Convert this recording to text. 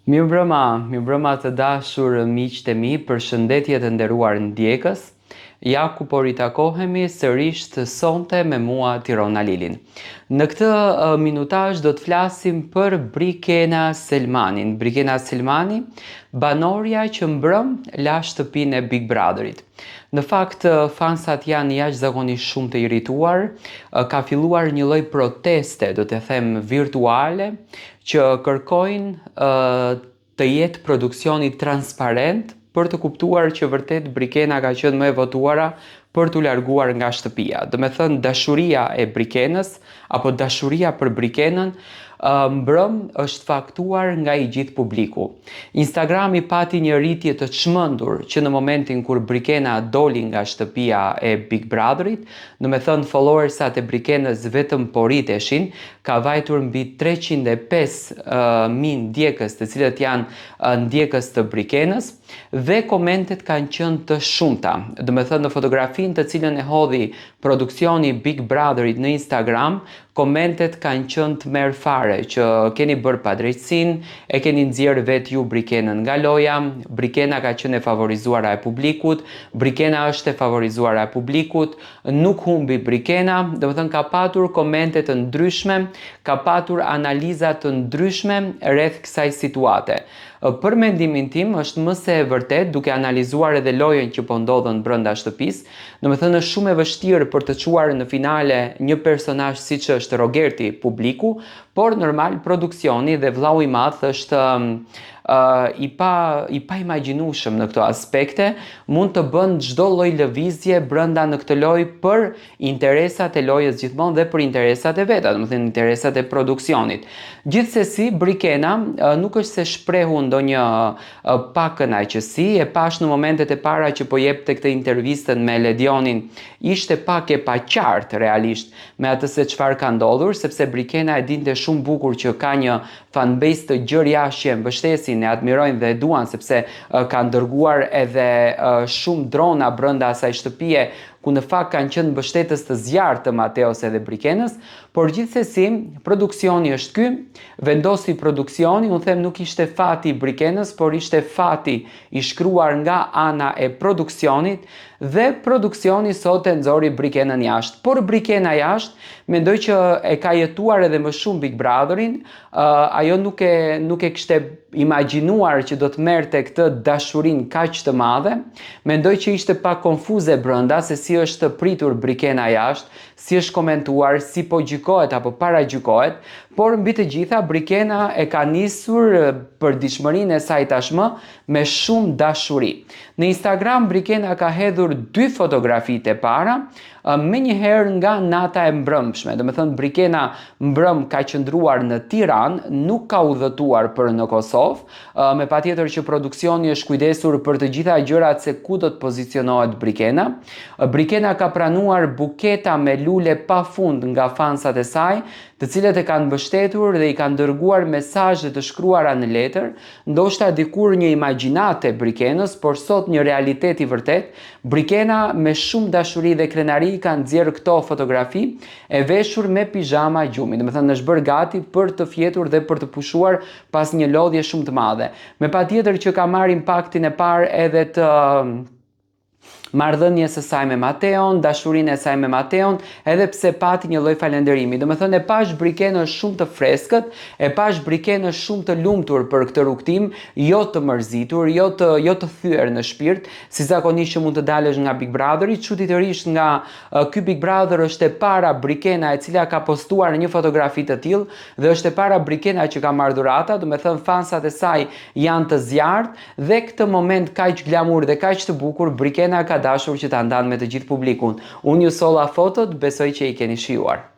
Mirëmbrëma, mirëmbrëma të dashur miqtë e mi, përshëndetje të nderuar ndjekës. Ja ku po ritakohemi sërish sonte me mua Tiron Alilin. Në këtë minutazh do të flasim për Brikena Selmanin. Brikena Selmani, banorja që mbrëm la shtëpinë e Big Brotherit. Në fakt, fansat janë jashtëzakonisht shumë të irrituar, ka filluar një lloj proteste, do të them virtuale, që kërkojnë të jetë produksioni transparent për të kuptuar që vërtet Brikena ka qenë më e votuara për t'u larguar nga shtëpia. Domethënë dashuria e Brikenës apo dashuria për Brikenën mbrëm është faktuar nga i gjithë publiku. Instagrami pati një rritje të çmendur që në momentin kur Brikena doli nga shtëpia e Big Brotherit, domethënë followersat e Brikenës vetëm po rriteshin, ka vajtur mbi 305 mijë ndjekës të cilët janë ndjekës të Brikenës dhe komentet kanë qenë të shumta. Domethënë në fotografinë të cilën e hodhi produksioni Big Brotherit në Instagram, komentet kanë qenë tmerr fare, që keni bërë padrejtësinë, e keni nxjerrë vetë ju Brikenën nga loja, Brikena ka qenë e favorizuara e publikut, Brikena është e favorizuara e publikut, nuk humbi Brikena, domethënë ka patur komente të ndryshme, ka patur analiza të ndryshme rreth kësaj situate. Për mendimin tim është më se e vërtetë duke analizuar edhe lojën që po ndodhën brenda shtëpisë, Domethënë është shumë e vështirë për të çuar në finale një personazh siç është Rogerti publiku, por normal produksioni dhe vllau i madh është uh, i pa i paimagjinueshëm në këto aspekte, mund të bën çdo lloj lëvizje brenda në këtë lojë për interesat e lojës gjithmonë dhe për interesat e veta, domethënë interesat e produksionit. Gjithsesi Brikena nuk është se shprehu ndonjë pakënaqësi, e pashë në momentet e para që po jepte këtë intervistën me Ledionin, ishte pak e paqartë realisht me atë se çfarë ka ndodhur, sepse Brikena e dinte shumë bukur që ka një fanbase të gjerë jashtë që e mbështesin, e admirojnë dhe e duan, sepse kanë dërguar edhe shumë drona brenda asaj shtëpie ku në fakt kanë qenë mbështetës të zjarrtë të Mateos edhe Brikenës, por gjithsesi produksioni është ky, vendosi produksioni, unë them nuk ishte fati i Brikenës, por ishte fati i shkruar nga ana e produksionit dhe produksioni sot e nxori Brikenën jashtë. Por Brikena jashtë, mendoj që e ka jetuar edhe më shumë Big Brotherin, ajo nuk e nuk e kishte imagjinuar që do të merrte këtë dashurinë kaq të madhe. Mendoj që ishte pak konfuze brenda se si është pritur Brikena jashtë, si është komentuar, si po gjykohet apo paragjykohet, por mbi të gjitha Brikena e ka nisur përditshmërinë e saj tashmë me shumë dashuri. Në Instagram Brikena ka hedhur dy fotografitë e para, menjëherë nga nata e mbrëmshme. Domethënë Brikena mbrëm ka qëndruar në Tiranë, nuk ka udhëtuar për në Kosovë, me patjetër që produksioni është kujdesur për të gjitha gjërat se ku do të pozicionohet Brikena. Brikena ka pranuar buketa me lule pa fund nga fansat e saj, të cilët e kanë mbështetur dhe i kanë dërguar mesazhe të shkruara në letër, ndoshta dikur një imagjinatë e Brikenës, por sot një realitet i vërtetë, Brikena me shumë dashuri dhe krenari ka nxjerrë këto fotografi e veshur me pizhama gjumi. Domethënë është bërë gati për të fjetur dhe për të pushuar pas një lodhje shumë të madhe. Me patjetër që ka marrë impaktin e parë edhe të marrëdhënies së saj me Mateon, dashurinë e saj me Mateon, edhe pse pati një lloj falënderimi. Domethënë e pashë Brikenën shumë të freskët, e pashë Brikenën shumë të lumtur për këtë rrugëtim, jo të mërzitur, jo të jo të thyer në shpirt, si zakonisht që mund të dalësh nga Big Brotheri, çuditërisht nga ky Big Brother është e para Brikena e cila ka postuar një fotografi të tillë dhe është e para Brikena që ka marrë dhurata, domethënë fansat e saj janë të zjarrtë, Dhe këtë moment kaq glamur dhe kaq të bukur Brikena ka dashur që ta ndan me të gjithë publikun. Unë ju solla fotot, besoj që i keni shijuar.